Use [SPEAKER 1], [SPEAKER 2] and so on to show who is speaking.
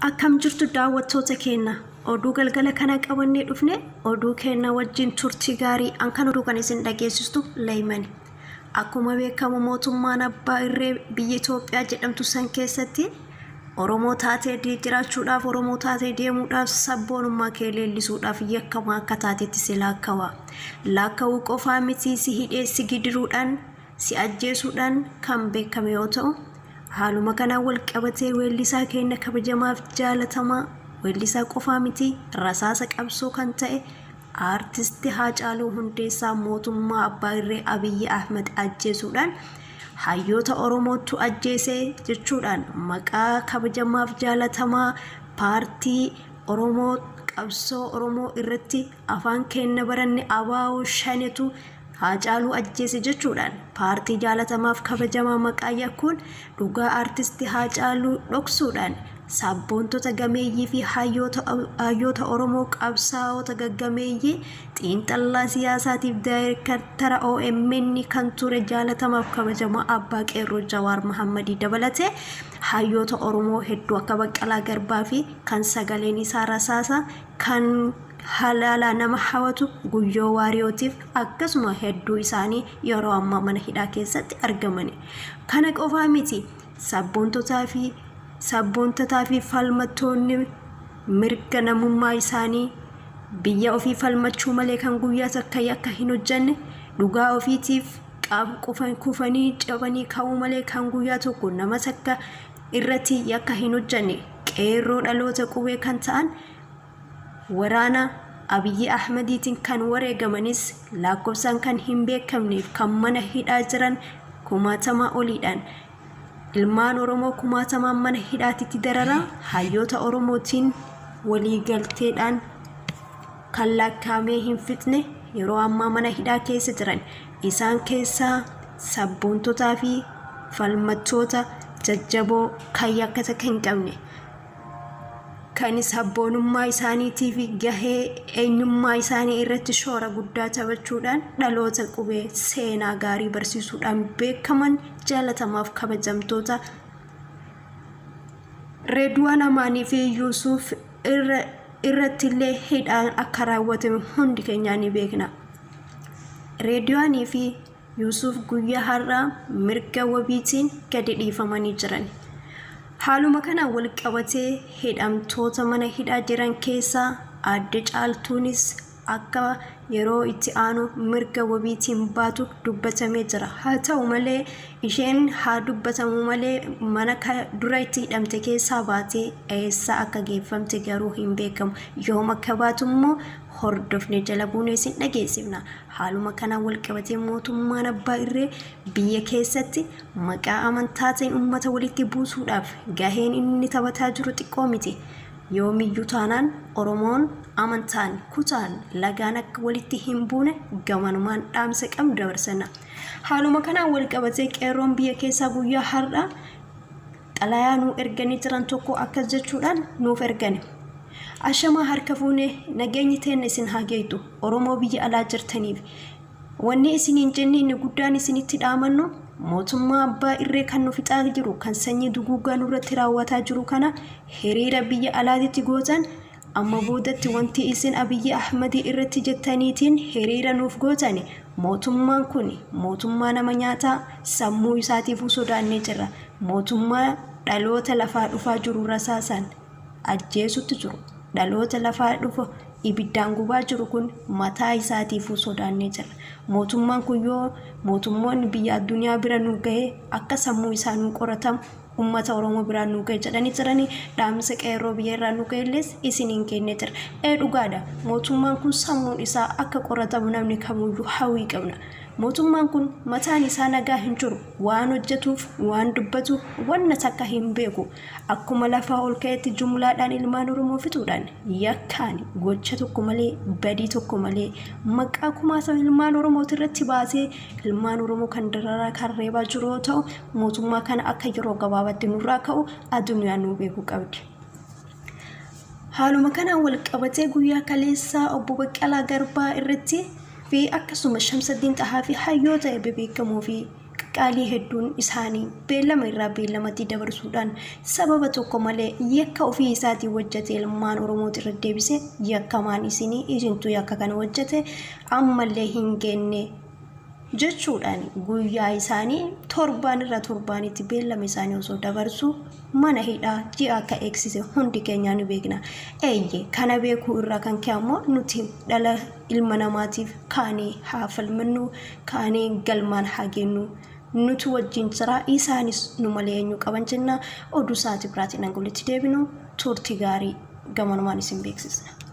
[SPEAKER 1] Akkam jirtu daawwattoota keenya oduu galgala kana qabannee dhufne oduu keenya wajjin turtii gaarii an kan oduu kan isin dhageessistu Leeymani. Akkuma beekamu mootummaan abbaa irree biyya Itoophiyaa jedhamtu san keessatti Oromoo taatee jiraachuudhaaf Oromoo taatee deemuudhaaf sabboonummaa kee leellisuudhaaf yakkamaa akka taatetti si laakkawa. Laakkawuu qofaa miti si hidhee si gidiruudhaan si ajjeesuudhaan kan beekame yoo ta'u, haaluma kanaan wal qabatee weellisaa keenya kabajamaaf jaalatamaa weellisaa qofaa miti rasaasa qabsoo kan ta'e Aartisti Haacaaluu Hundeessaa mootummaa abbaa irree Abiyyi Ahmad ajjeesuudhaan hayyoota Oromoottu ajjeese jechuudhaan maqaa kabajamaaf jaalatamaa paartii Oromoo qabsoo Oromoo irratti afaan keenna baranne ABO Shanetu Haacaaluu ajjeese jechuudhaan paartii jaalatamaaf kabajamaa maqaa yakkuun dhugaa aartisti Haacaaluu dhoksuudhaan sabboontota gameeyyii fi hayyoota Oromoo qabsaa'ota gaggameeyyii xiinxallaa siyaasaatiif daayirektara OMN kan ture jaalatamaaf kabajamaa Abbaa Qeerroo Jawaar Mahammadii dabalatee hayyoota Oromoo hedduu akka Baqqalaa Garbaa fi kan sagaleen isaa rasaasa kan halaalaa nama hawatu Guyyoo Waariyootiif akkasuma hedduu isaanii yeroo ammaa mana hidhaa keessatti argamani. Kana qofaa miti sabboontotaa fi sabboontotaa fi falmattoonni mirga namummaa isaanii biyya ofii falmachuu malee kan guyyaa takka yakka hin hojjanne dhugaa ofiitiif kufanii cabanii ka'uu malee kan guyyaa tokko nama takka irratti yakka hin hojjanne qeerroo dhaloota qubee kan ta'an Waraana Abiyyi Ahmadiitiin kan wareegamanis lakkoofsaan kan hin beekamneef kan mana hidhaa jiran kumaatamaa oliidhaan ilmaan Oromoo kumaatamaan mana hidhaatitti dararaa hayyoota Oromootiin waliigalteedhaan kan lakkaa'amee hin fixne yeroo ammaa mana hidhaa keessa jiran isaan keessaa sabboontotaa fi falmattoota jajjaboo kan yakka takka hin qabne kan sabboonummaa isaaniitii fi gahee eenyummaa isaanii irratti shoora guddaa taphachuudhaan dhaloota qubee seenaa gaarii barsiisuudhaan beekaman jaalatamaaf kabajamtoota Reedwaan Amaanii fi Yuusuuf irrattillee hidhaan akka raawwatame hundi keenyaa ni beekna. Reedwaanii fi Yuusuuf guyyaa har'aa mirga wabiitiin gadi dhiifamanii jiran. Haaluma kanaan wal qabatee hidhamtoota mana hidhaa jiran keessaa aadde Caaltuunis akka yeroo itti aanu mirga wabiitiin baatu dubbatamee jira. Haa ta'u malee isheen haa dubbatamu malee mana dura itti hidhamte keessaa baatee eessa akka geeffamte garuu hin beekamu. Yoom akka baatu immoo hordofne jala buunee isin dhageessifna. Haaluma kanaan walqabatee mootummaan abbaa irree biyya keessatti maqaa amantaatiin ummata walitti buusuudhaaf gaheen inni taphataa jiru xiqqoo miti. Yoomiyyuu taanaan Oromoon amantaan, kutaan, lagaan akka walitti hin buune gamanumaan dhaamsa qabnu dabarsanna. Haaluma kanaan walqabatee qeerroon biyya keessaa guyyaa har'aa xalayaa nuu erganii jiran tokko akkas jechuudhaan nuuf ergani. Ashamaa harka fuune nageenyi teenna isin haa geeytu Oromoo biyya alaa jirtaniif. Wanni isiniin jenne inni guddaan isinitti dhaamannu mootummaa abbaa irree kan nu fixaa jiru kan sanyii duguuggaa nurratti raawwataa jiru kana hiriira biyya alaatitti gootan amma boodatti wanti isin Abiyyi Ahmadii irratti jettaniitiin hiriira nuuf gootani mootummaan kun mootummaa nama nyaataa sammuu isaatiifuu sodaannee jirra mootummaa dhaloota lafaa dhufaa jiru rasaasaan ajjeesutti jiru dhaloota lafaa dhufu ibiddaan gubaa jiru kun mataa isaatiifuu sodaannee jirra. Mootummaan kun yoo mootummoonni biyya addunyaa bira nu gahe akka sammuu isaa nu qoratamu ummata Oromoo biraan nu gahe jedhanii jiranii dhaamsa qeerroo biyya irraa nu gahellees isiniin kennee jira. Ee dhugaadha mootummaan kun sammuun isaa akka qoratamu namni kamuyyuu hawwii qabna. Mootummaan kun mataan isaa nagaa hin jiru waan hojjetuuf waan dubbatu wanna takka hin beeku. Akkuma lafaa ol ka'etti jumlaadhaan ilmaan Oromoo fixuudhaan yakkaan gocha tokko malee badii tokko malee maqaa kumaatama ilmaan Oromooti irratti baasee ilmaan Oromoo kan dararaa kan reebaa jiru yoo ta'u mootummaa kana akka yeroo gabaabatti nurraa ka'u addunyaan nuu beekuu qabdi. Haaluma kanaan wal qabatee guyyaa kaleessaa obbo Baqqalaa Garbaa irratti fi akkasuma Shamsaddiin Xahaa fi hayyoota bebeekamoo fi qaqqaalii hedduun isaanii beellama irraa beellamatti dabarsuudhaan sababa tokko malee yakka ofii isaatii hojjete ilmaan Oromooti irra deebise yakkamaan isinii isintu yakka kana hojjete ammallee hin geenne jechuudhaan guyyaa isaanii torbaan irra torbaanitti beellama isaanii osoo dabarsu mana hidhaa ji'a akka eegsise hundi keenyaa ni beekna. Eeyye kana beekuu irraa kan ka'e ammoo nuti dhala ilma namaatiif kaanee haa falmannu, kaanee galmaan haa geennu. Nutu wajjin jira isaanis nu malee eenyu qaban jenna. Oduu sa'aatii biraatiin hanga walitti deebinu turtii gaarii gamanumaan isin beeksisna.